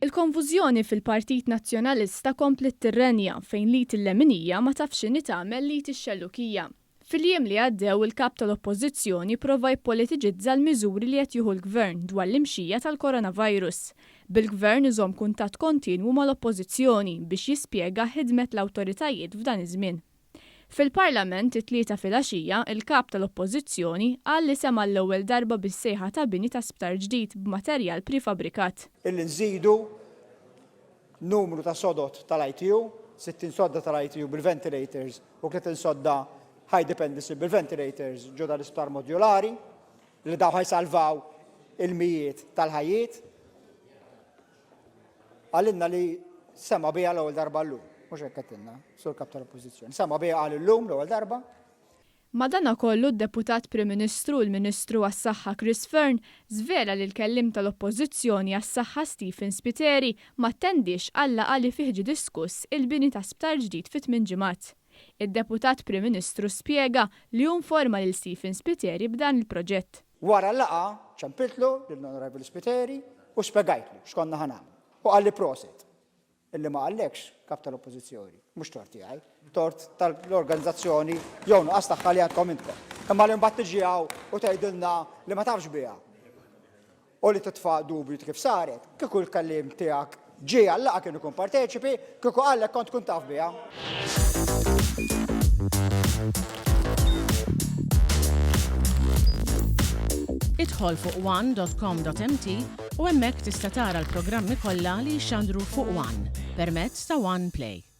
Il-konfużjoni fil-Partit Nazzjonalista kompliet tirrenja fejn l-id il-leminija ma tafx x'inhi tagħmel l-id ix-xellukija. Fil-jiem li għaddew il-Kap tal-Oppożizzjoni prova jippolitiċizza l-miżuri li qed jieħu l-Gvern dwar l-imxija tal-coronavirus. Bil-Gvern iżomm kuntatt kontinwu mal-Oppożizzjoni biex jispjega ħidmet l-awtoritajiet f'dan iż-żmien. Fil-Parlament, it-Tlieta filgħaxija, il-Kap tal-Oppożizzjoni qal li sema' għall-ewwel darba bis-sejħa ta' bini ta' sptar ġdid b'materjal prefabbrikat. Illi nżidu numru ta' sodod tal-ITU, 60 sodda tal-ITU bil-ventilators u 30 sodda high dependency bil-ventilators ġo dal-isptar modulari li dawn ħa jsalvaw il-mijiet tal-ħajjiet. Qalilna li sema' biha l-ewwel darba llum. Mhux hekk għedtilna, Sur Kap tal-Oppożizzjoni. Sema' biha qal illum l-ewwel darba. Madanakollu d-Deputat Prim Ministru u l-Ministru għas-Saħħa Chris Fearne żvela li l-Kelliem tal-Oppożizzjoni għas-Saħħa Stephen Spiteri m'attendiex għal-laqgħa li fih ġie diskuss il-bini ta' sptar ġdid fi tmien ġimgħat. Id-Deputat Prim Ministru spjega li hu nforma lil Stephen Spiteri b'dan il-proġett. Wara l-laqgħa ċempiltlu lill-Onorevoli Spiteri u spegajtlu x'konna ħa nagħmlu. U qalli prosit. Illi ma qallekx, Kap tal-Oppożizzjoni, mhux tort tiegħi, tort tal-organizzazzjoni jew nuqqas tagħha li għandkom intkom. Imma li mbagħad tiġi hawn u tgħidilna li ma tafx biha u li titfa' dubju ta' kif saret, kieku l-kelliem tiegħek ġie għal-laqgħa kien ikun parteċipi, kieku qallek kont tkun taf biha. Idħol fuq one.com.mt u hemmhekk tista' tara l-programmi kollha li jixxandru fuq One permezz ta' One Play.